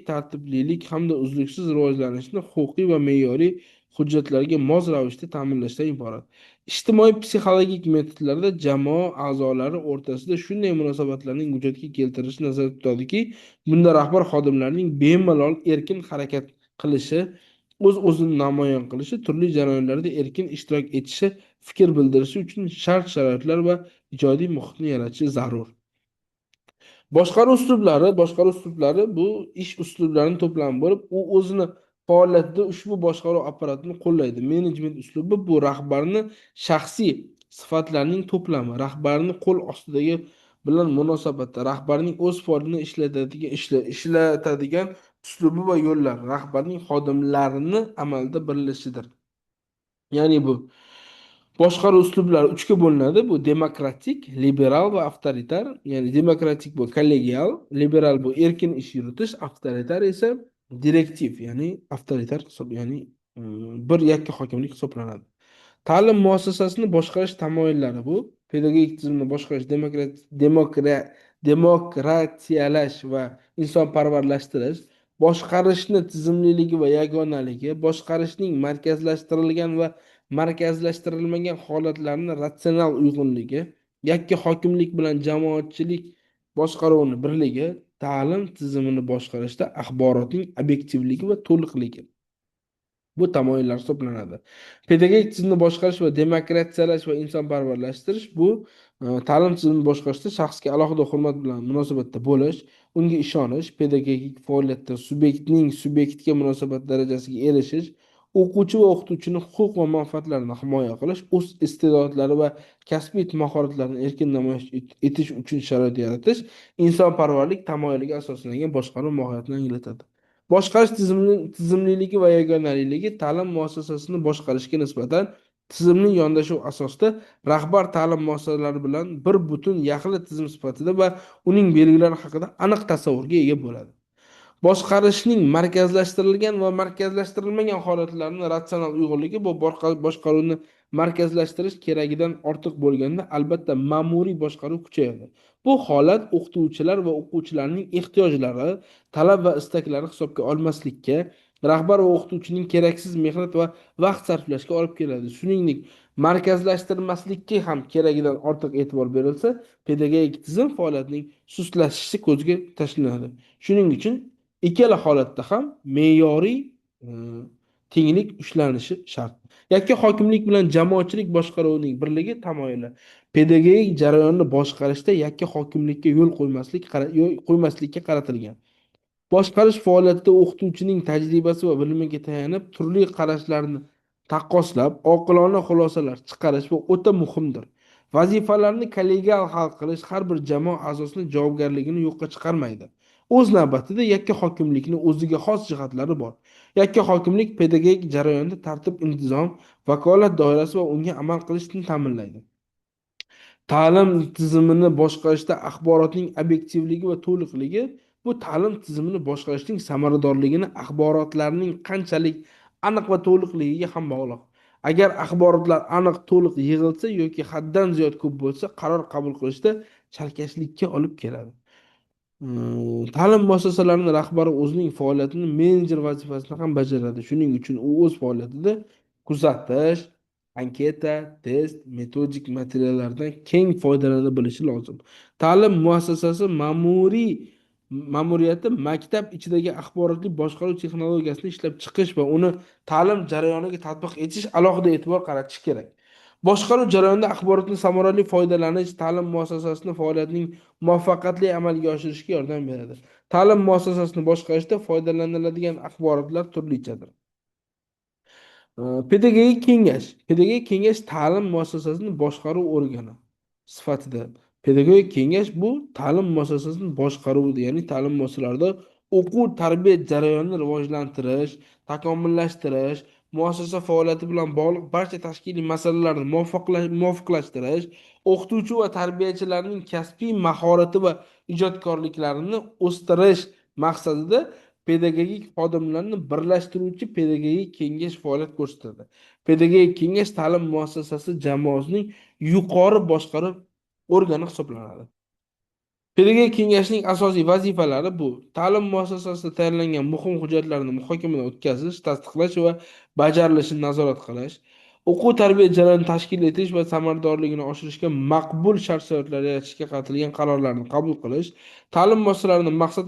Tartiblilik hamda uzluksiz rivojlanishni huquqiy va me'yoriy hujjatlarga mos ravishda ta'minlashdan iborat. Ijtimoiy psixologik metodlarda jamoa a'zolari o'rtasida shunday munosabatlarning vujudga keltirilishi nazarda tutadiki, bunda rahbar xodimlarning bemalol erkin harakat qilishi, o'z-o'zini namoyon qilishi, turli jarayonlarda erkin ishtirok etishi, fikr bildirishi uchun shart-sharoitlar va ijodiy muhitni yaratishi zarur. Boshqaruv uslublari bu ish uslublarining to'plami bo'lib, u o'zini faoliyatida ushbu boshqaruv apparatini qo'llaydi. Menejment uslubi bu rahbarni shaxsiy sifatlarining to'plami, rahbarni qo'l ostidagi bilan munosabatda, rahbarning o'z faoliyatini ishlatadigan uslubi va yo'llari, rahbarning xodimlarini amalda birlashishidir. Ya'ni bu boshqaruv uslublari uchga bo'linadi. Bu demokratik, liberal va avtoritar. Ya'ni demokratik bu kollegial, liberal bu erkin ish yuritish, avtoritar esa direktiv, ya'ni avtoritar hisob, ya'ni bir yakka hokimlik hisoblanadi. Ta'lim muassasasini boshqarish tamoyillari bu pedagogik tizimni boshqarish, demokratiyalash va insonparvarlashtirish, boshqarishni tizimliligi va yagonaligi, boshqarishning markazlashtirilgan va markazlashtirilmagan holatlarini ratsional uyg'unligi, yakka hokimlik bilan jamoatchilik boshqaruvini birligi, ta'lim tizimini boshqarishda axborotning obyektivligi va to'liqligi. Bu tamoyillar hisoblanadi. Pedagogik tizimni boshqarish va demokratiyalash va insonparvarlashtirish bu ta'lim tizimini boshqarishda shaxsga alohida hurmat bilan munosabatda bo'lish, unga ishonish, pedagogik faoliyatda subyektning subyektga munosabat darajasiga erishish, o'quvchi va o'qituvchini huquq va manfaatlarini himoya qilish, o'z iste'dodlari va kasbiy mahoratlarini erkin namoyish etish uchun sharoit yaratish, insonparvarlik tamoyiliga asoslangan boshqaruv mohiyatini anglatadi. Boshqarish tizimliligi va yagonaliligi ta'lim muassasasini boshqarishga nisbatan tizimli yondashuv asosida rahbar ta'lim muassasalari bilan bir butun yaxlit tizim sifatida va uning belgilari haqida aniq tasavvurga ega bo'ladi. Boshqarishning markazlashtirilgan va markazlashtirilmagan holatlarini ratsional uyg'unligi bu boshqaruvni markazlashtirish keragidan ortiq bo'lganda, albatta, ma'muriy boshqaruv kuchayadi. Bu holat o'qituvchilar va o'quvchilarning ehtiyojlari, talab va istaklari hisobga olmaslikka, rahbar va o'qituvchining keraksiz mehnat va vaqt sarflashga olib keladi. Shuningdek, markazlashtirmaslikka ham keragidan ortiq e'tibor berilsa, pedagogik tizim faoliyatining sustlashishi ko'zga tashlanadi. Shuning uchun ikkala holatda ham me'yoriy tenglik ushlanishi shart. Yakka hokimlik bilan jamoatchilik boshqaruvining birligi tamoyili. Pedagogik jarayonni boshqarishda yakka hokimlikka yo'l qo'ymaslikka qaratilgan. Boshqarish faoliyatida o'qituvchining tajribasi va bilimiga tayanib, turli qarashlarni taqqoslab, oqilona xulosalar chiqarish bu o'ta muhimdir. Vazifalarni kollegial hal qilish har bir jamoa a'zosining javobgarligini yo'qqa chiqarmaydi. O'z navbatida yakka hokimlikni o'ziga xos jihatlari bor. Yakka hokimlik pedagogik jarayonda tartib intizom, vakolat doirasi va unga amal qilishni ta'minlaydi. Ta'lim tizimini boshqarishda axborotning obyektivligi va to'liqligi bu ta'lim tizimini boshqarishning samaradorligini axborotlarning qanchalik aniq va to'liqligiga ham bog'liq. Agar axborotlar aniq, to'liq yig'ilsa yoki haddan ziyod ko'p bo'lsa, qaror qabul qilishda chalkashlikka olib keladi. Ta'lim muassasalarining rahbari o'zining faoliyatini menejer vazifasini ham bajaradi. Shuning uchun u o'z faoliyatida kuzatish, anketa, test, metodik materiallardan keng foydalana bilishi lozim. Ta'lim muassasasi ma'muriyati maktab ichidagi axborotli boshqaruv texnologiyasini ishlab chiqish va uni ta'lim jarayoniga tatbiq etish alohida e'tibor qaratish kerak. Boshqaruv jarayonida axborotni samarali foydalanish ta'lim muassasasini faoliyatining muvaffaqiyatli amalga oshirishiga yordam beradi. Ta'lim muassasasini boshqarishda foydalaniladigan axborotlar turlichadir. Pedagogik kengash. Pedagogik kengash ta'lim muassasasini boshqaruv organi sifatida. Pedagogik kengash bu ta'lim muassasasini boshqaruvi, ya'ni ta'lim muassasalarida o'quv tarbiya jarayonini rivojlantirish, takomillashtirish, muassasa faoliyati bilan bog'liq barcha tashkiliy masalalarni muvofiqlashtirish, o'qituvchi va tarbiyachilarning kasbiy mahorati va ijodkorliklarini o'stirish maqsadida pedagogik xodimlarni birlashtiruvchi pedagogik kengash faoliyat ko'rsatadi. Pedagogik kengash ta'lim muassasasi jamoasining yuqori boshqaruv organi hisoblanadi. Pedagogik kengashning asosiy vazifalari bu: ta'lim muassasasida tayyorlangan muhim hujjatlarni muhokamadan o'tkazish, tasdiqlash va bajarilishini nazorat qilish, o'quv tarbiya jarayonini tashkil etish va samaradorligini oshirishga maqbul shart-sharoitlar yaratishga qaratilgan qarorlarni qabul qilish, ta'lim muassasalarini maqsad